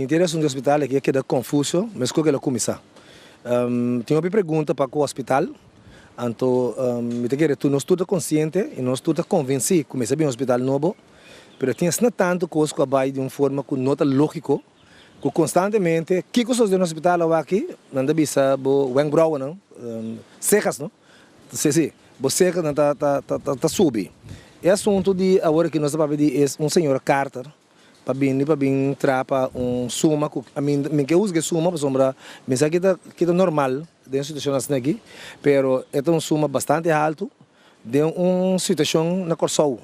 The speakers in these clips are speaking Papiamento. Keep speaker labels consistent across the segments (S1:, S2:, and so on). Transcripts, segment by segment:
S1: Henter asuntu di hospital aki a keda konfuso meskos ku el a kuminsá. Tin hopi pregunta pa ku hospital, anto mi ta kere tur nos tur ta konsiente i nos tur ta konvensí ku mester bin hospital nobo, pero tin asina tantu kos ku a bai di un forma ku no ta lógiko, ku konstantemente kiko sosodé na hospital awaki nan ta bisa bo wenkbrauwennan, sejas no, si si, bo sejanan ta ta subi. E asuntu di awor aki nos ta papia di es un señora Carter. Pa bini pa bin traha pa un suma ku mi mi ke husga e suma pasobra mi sa kita kita normal den situashon asina aki pero e ta un suma bastante haltu den un situashon na Kòrsou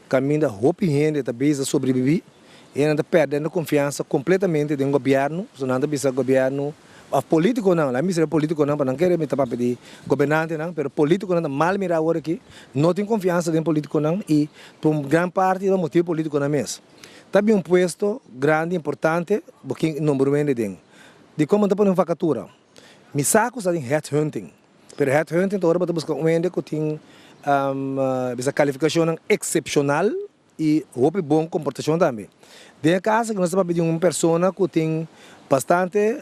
S1: kaminda hopi hende ta bezig ta sobrevivi i nan ta pèrdè nan konfiansa kompletamente den gobièrnu pasobra nan ta bisa gobièrnu òf politikonan laga mi bisa politikonan pa nan kere mi ta papia di gobernantenan pero politikonan ta mal mira awor aki no tin konfiansa den politikonan i Pa un gran parti ta motibu politico nan mes. Ta bin un puesto grandi importante bo kin nombra un hende den. Dikon bo no ta pone un vakatura? Mi sa ku sa den headhunting, pero headhunting ta ora bo ta buska un hende ku tin bisa kalifikashonnan eksepshonal i hopi bon komportashon tambe. Den e kaso aki nos ta papia di un persona ku tin bastante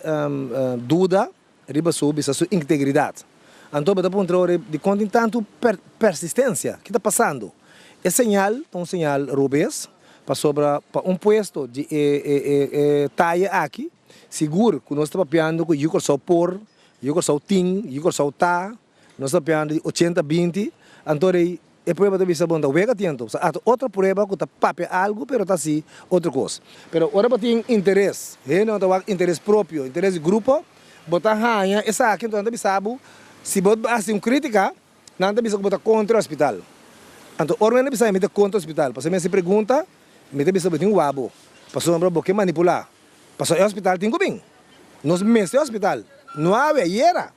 S1: duda Riba su bisa su integridat. Anto bo ta puntra ora dikon tin tantu persistensia? Ki ta pasando? E señal ta un señal robes, pasobra pa un puesto di e taya aki, sigur ku nos ta papiando ku Yu Kòrsou por, Yu Kòrsou tin, Yu Kòrsou ta, nos ta papiando di ochenta binti, anto rei E prueba ta bisa bo ta wega tiento. Sa ata otro prueba ku ta papia algu pero ta hasi otro kos. Pero ora bo tin interes, hende no ta wak interes propio, interes di grupo, bo ta haña esaki enton nan ta bisa bo si bo hasi un kritika nan ta bisa ku bo ta kontra e hospital. Anto ora mi a bisa mi ta kontra hospital pasobra mi hasi pregunta mi ta bisa bo tin wak bo pasobra bo ke manipulá pasobra e hospital tin ku bin. Nos mester e hospital, no awe, ayera.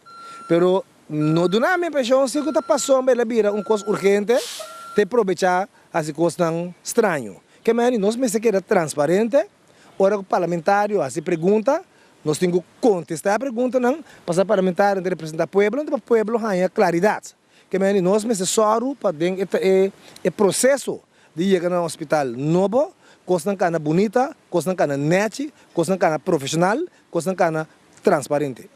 S1: Pero No duna mi impresion si cu ta pasobra el a bira un cos urgente te probecha haci cosnan straño. Ke manera nos mester keda transparente ora cu parlamentario haci pregunta, nos tin cu contesta e preguntanan pasobra parlamentario ta representa pueblo anto pa pueblo haña claridad. Ke manera nos mester sòru pa den e proceso di yega na hospital nobo cosnan cana bunita, cosnan cana nechi, cosnan cana profesional, cosnan cana transparente.